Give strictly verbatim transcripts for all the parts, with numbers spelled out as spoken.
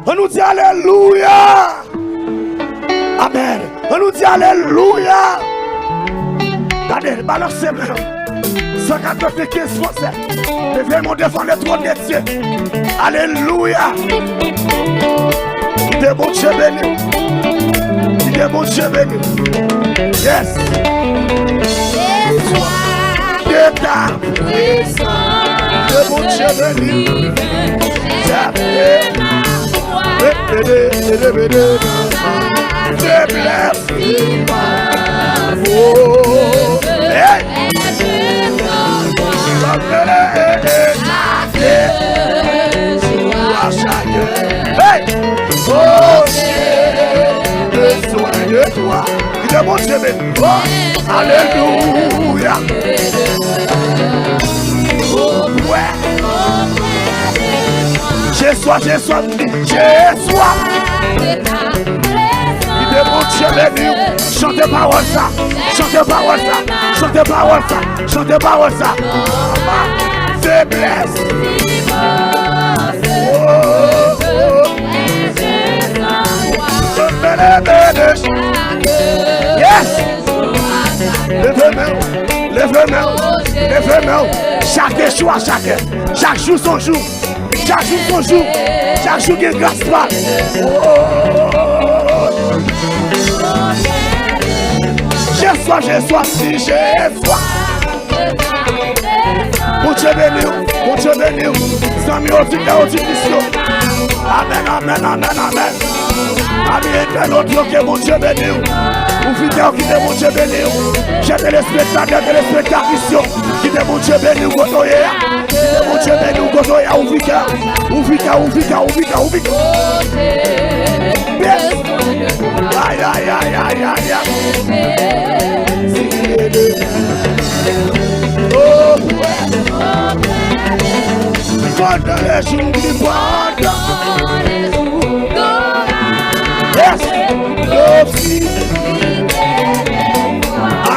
An nou di alelouya. Amèn. An nou di alelouya. Gade, balanse men w. San katrevenkenz fwa sèt. Leve men w devan le trône de Dieu. Alelouya. Kite Bondye beni w. Kite Bondye beni w. Yes. Deta. Kite Bondye beni w. Feblès. Oh. Hey. Hey. Oh, j'ai besoin de toi. Kite Bondye beni. Oh, alelouya. Wè. Jeswa, Jeswa, Jeswa. Kite Bondye beni w. Chante pawòl sa. Chante pawòl sa. Chante pawòl sa. Chante pawòl sa. Feblès. Oh, oh. Yes. Leve men w. Leve men w. Leve men w. Chak jou a chak. Chak jou s on jou. Chak jou s on jou. Chak jou gen gras pa l. Oh. Jeswa, Jeswa, si Jeswa. Bondye beni w, Bondye beni w. Zanmi oditè, oditris yo. Amèn, amèn, amèn, amèn. Ami entènot yo, ke Bondye beni w. Oditè yo, kite Bondye beni w. Chè telespektatè, telespektatris yo, kite Bondye beni w kote w ye a. Kite Bondye beni w kote w ye a. Ouvri kè w, ouvri kè w, ouvri kè w, ouvri kè w, ouvri kè w. Yes. Ay, ay, ay, ay, ay, ay. Oh, pandan lè jou li pandan. Yes.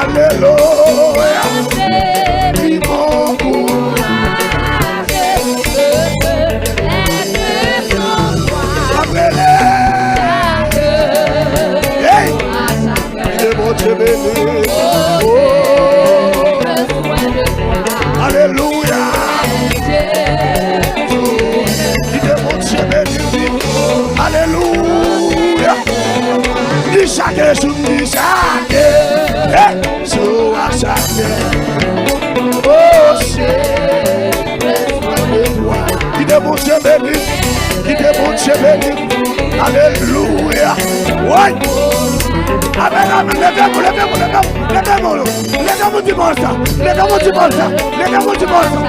Alelouya. Li bon pou. Hey. Kite Bondye beni. Oh. Alelouya. Kite Bondye beni. Alelouya. Di chak jou, di chak. Hey. Jou a chak. Oh, Jezi. Kite Bondye beni. Kite Bondye beni. Alelouya. Woy. Amèn, amèn. Leve men w, leve men w, leve men w, leve men w. Leve men w, di bò sa. Leve men w, di bò sa. Leve men w, di bò sa.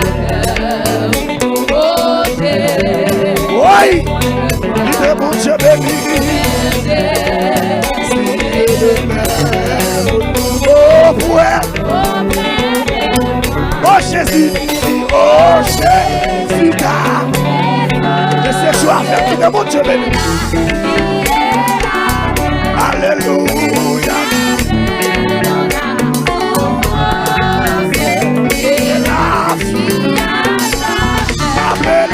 Woy. Kite Bondye beni. Oh, frè. Oh, Jezi. Oh, Jezi, ta. Mesye, jou avèk. Kite Bondye beni. Alelouya. Amèn.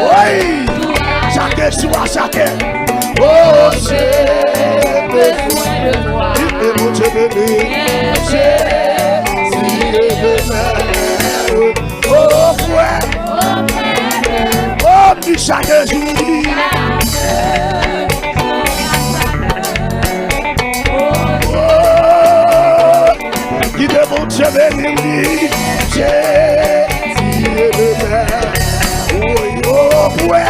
Woy. Chak jou a chak. Oh, Jezi. Kite Bondye beni. Jezi, oh, frè. Oh, m di chak jou. Oh, kite Bondye beni m, di Jezi. Woy, oh, frè.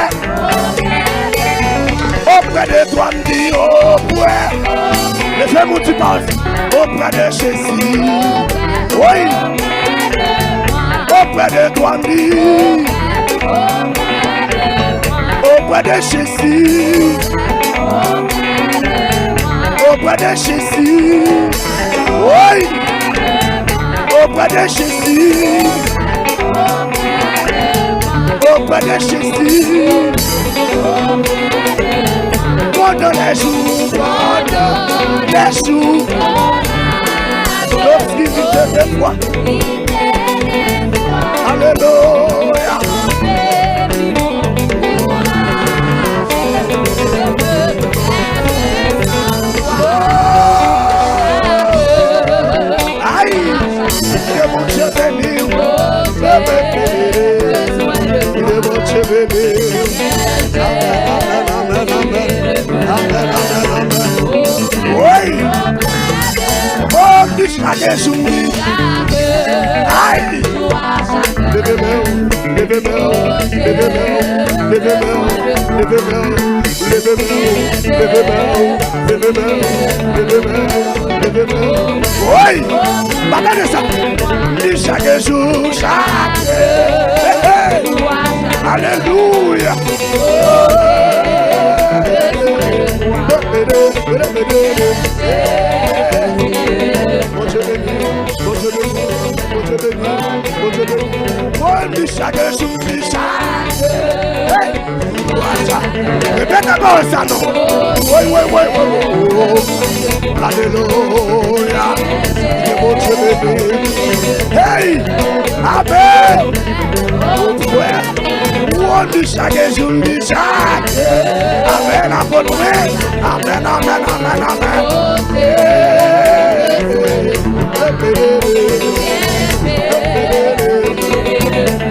Oprè de twa, m di, oprè. Leve men w, di pawòl. Oprè de Jezi. Woy. Oprè de twa, m di. Oprè de Jezi. Oprè de Jezi. Woy. Oprè de Jezi. Oprè de Jezi. Pandan lè jou, pandan lè jou. Lòske li te de fwa. Alelouya. Chak jou. Ay! Leve men w, leve men w, leve men w, leve men w, leve men w, leve men w, leve men w, leve men w, leve men w, leve men w. Woy! Pa tande sa! Li chak jou, chak. Hey, hey! Alelouya! Bondye beni, Bondye beni, Bondye beni, Bondye beni. Woy, li chak jou, li chak. Hey! Repete pawòl sa non. Woy, woy, woy, woy, woy. Alelouya. Ke Bondye beni. Hey! Amen. Ou kwè? Ou di chak jou, m di chak. Amen, apot mwen. Amen, amen, amen, amen.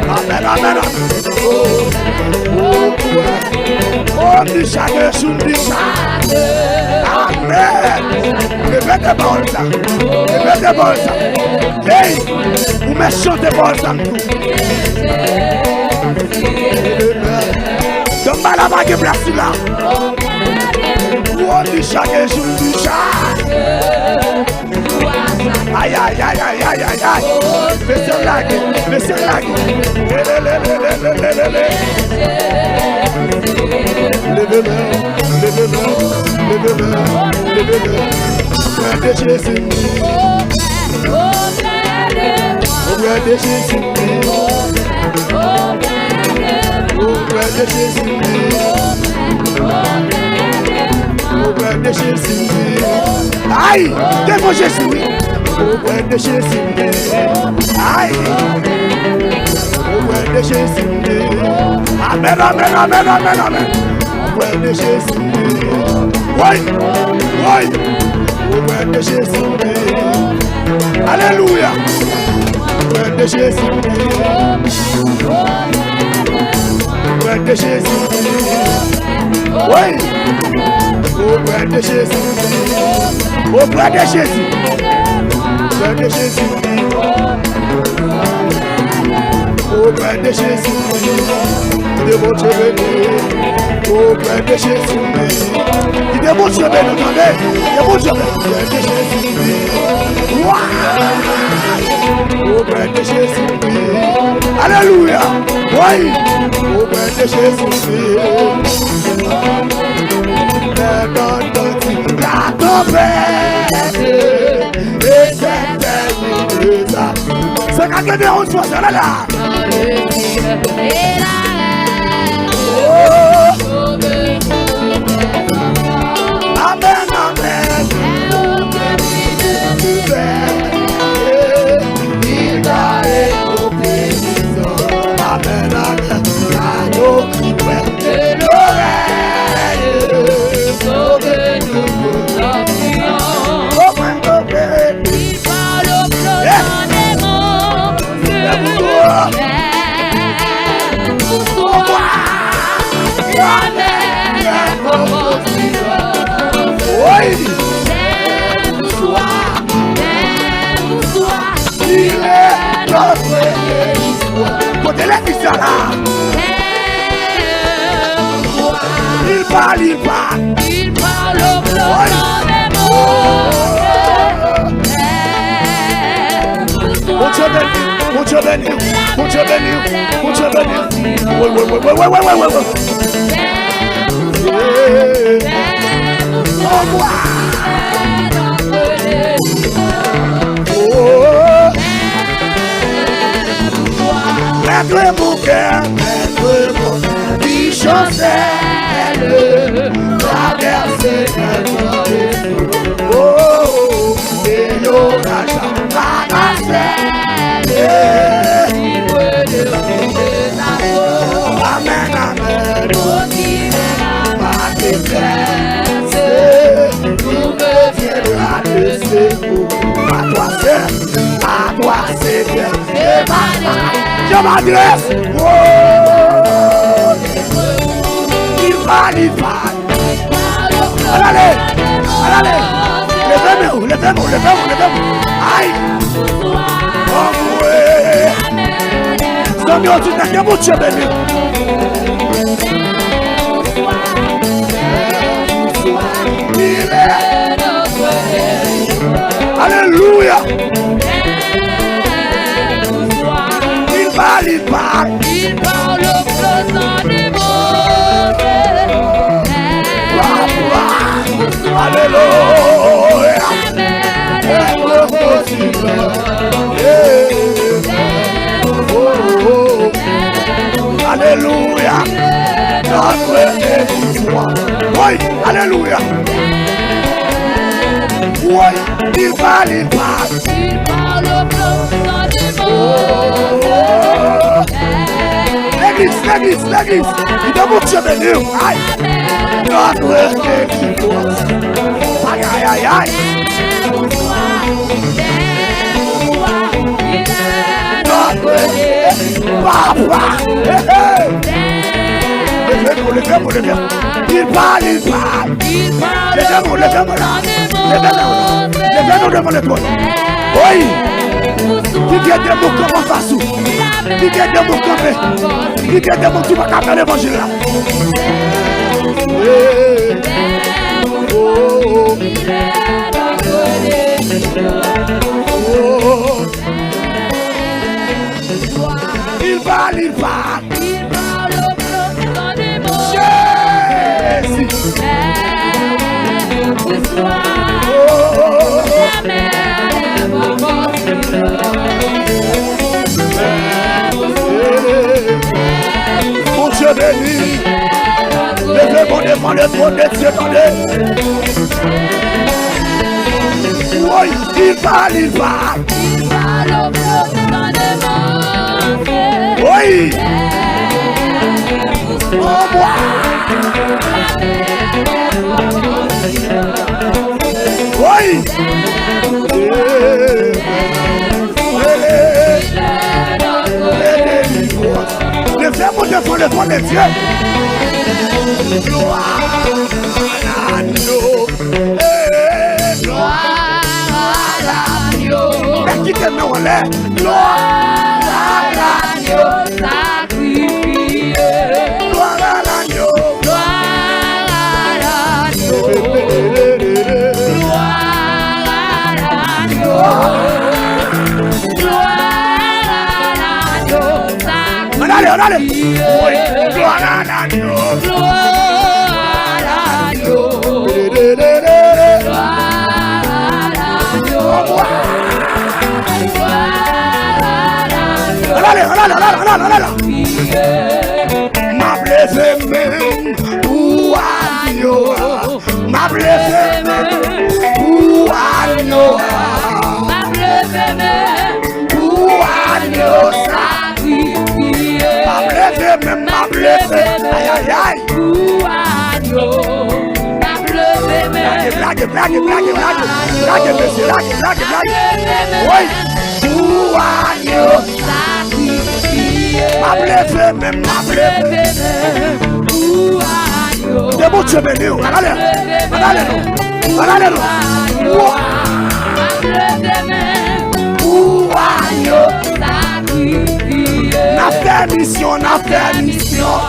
Amen, amen, amen. Oh, oh, oh, m di chak jou, m di chak. Amen. Repete pawòl sa. Repete pawòl sa. Hey, ou mèt chante pawòl sa m tou. Donk, bay la pa gen plas li la. Ou di chak jou, m di chak. Ay, ay, ay, ay, ay, ay, ay. Mesye lage, mesye lage. Le, le, le, le. Leve men, leve men, leve men, leve men. Oprè de Jezi m viv. Oprè de Jezi m viv. Oprè de Jezi m viv. Oprè de Jezi m viv. Ay, devan Jezi, wi. Oprè de Jezi m viv. Ay. Oprè de Jezi m viv. Amen, amen, amen, amen, amen. Oprè de Jezi m viv. Woy, woy. Oprè de Jezi m viv. Alelouya. Oprè de Jezi m viv. Oprè de Jezi m viv. Woy. Oprè de Jezi m viv. Oprè de Jezi. Oprè de Jezi m viv. Oprè de Jezi m viv. Kite Bondye beni. Oprè de Jezi m viv. Kite Bondye beni, tande. Kite Bondye beni. Oprè de Jezi m viv. Wa! Oprè de Jezi m viv. Alelouya. Woy. Oprè de Jezi m viv. Lè tanpèt la tonbe. E se tèmine sa. Se ka gen de yon chwa, se la la. Oh. Amen, amen. Amen, amen. Amen. Sove nou pou nou priye. Open, open. Li pa lo plo nan demon. Lève-toi. Lève-toi. Amen. Lève-toi. Lève-toi. Lève-toi. Il est notre Dieu. Kote legliz la? Il parle, il parle. Il parle au peuple. Bondye beni, Bondye beni, Bondye beni, Bondye beni. Wi, wi, wi. Oh, mèt mon kè, mèt mon kè, ki chansèl, travèse kè mwen. Oh, e oraj la pa ka sèl. Amen, amen. Pa te prese, nou bezwen la de sekou. A twa sèl, a twa Senyè. E pa, je m'adresse. Oh, il va, il va. Al ale, al ale. Leve men w, leve Leve nou, leve nou, leve nou. Ay! Anmwe! Zanmi yo di, nèg yo, Bondye beni. Alelouya! Il parle, il parle. Il parle au fleuve des monts. Alelouya! Alelouya! Notre victoire. Oui, alelouya! Oui, il parle, il parle. Legliz, legliz, legliz. Ki Bondye beni w. Ay. Notre victoire. Ay, ay, ay, ay. Notre papa. Hey, hey. Leve nou, leve nou, leve nou. Il parle, il parle. Leve nou, leve nou la. Leve nou. Leve nou devan letròn. Wi. Ki gen demon kanpe anfas ou. Ki gen demon kanpe. Ki gen demon ki pa ka fè levanjil la. Il parle, il parle. Jésus. Oh. Bondye beni. Leve bon devan letròn de Dye, tande. Woy, il parle, il parle. Woy. Anmwe. Woy. Leve pou devan letròn de Dye. Glwa a Dye. Glwa a Dye. Mèt kite men w anlè. Glwa a Dye. Sakrifye. Glwa a Dye. Glwa a Dye. Glwa a Dye. Glwa a Dye. Ann ale, ann ale. Wi, glwa a Dye. Glwa a Dye. Ann ale, ann ale, ann ale, ann ale, ann ale. M ap leve men m pou anyo a. M ap leve men m pou anyo a. M ap leve men m pou anyo sakrifye. M ap leve men m, m ap leve. Ay, ay, ay. Pou anyo. M ap leve men m. Lage, lage, lage, lage, lage. Lage, mesye, lage, lage, lage. Wi. Pou anyo. M ap leve men m, m ap leve. Ke Bondye beni w. Ann ale. Ann ale non. Ann ale non. Pou anyo. N ap fè misyon, n ap fè misyon.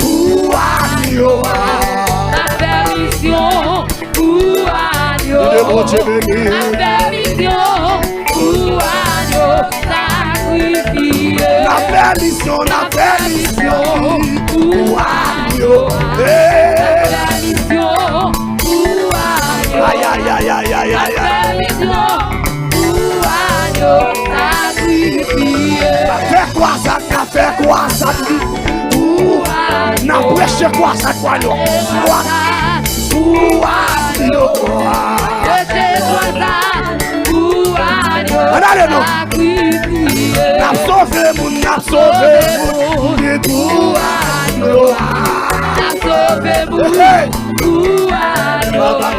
Pou anyo. N ap fè misyon. Pou anyo. Ke Bondye beni. N ap fè misyon. Pou anyo. Sakrifye. N ap fè misyon, n ap fè misyon. Pou anyo. Hey. N ap fè misyon. Pou anyo. Ay, ay, ay, ay, ay, ay, ay. N ap fè misyon. Pou anyo. Sakrifye. N ap fè kwazad, n ap fè kwazad. Pou anyo. N ap preche kwazad, kwazad. Kwazad. Pou anyo. Preche kwazad. Pou anyo. Ann ale non. Sakrifye. N ap sove moun, n ap sove moun. Pou anyo. N ap sove moun. Hey. Pou anyo. N ap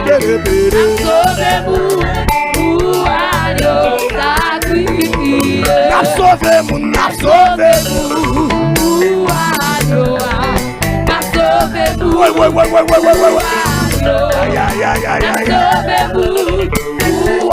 sove moun. Pou anyo. Sakrifye. N ap sove moun, n ap sove moun. Pou anyo. N ap sove moun. Woy, woy, woy. Pou anyo. Ay, ay, ay, ay, ay. N ap sove moun. Pou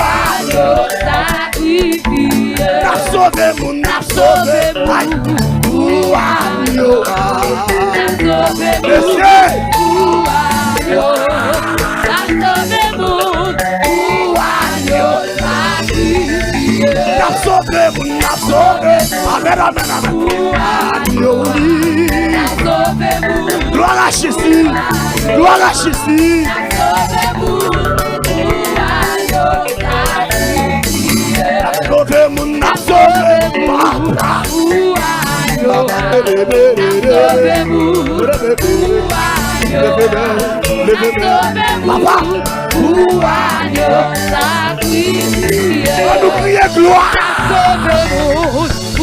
Moun ap sove. Amèn, amèn, amèn. Agno wi. Glwa a Jezi. Glwa a Jezi. Sove moun ap sove. Papa. Papa. Leve men. Leve men. Papa. Pou agno sakrifye. An nou kriye glwa. Sove moun.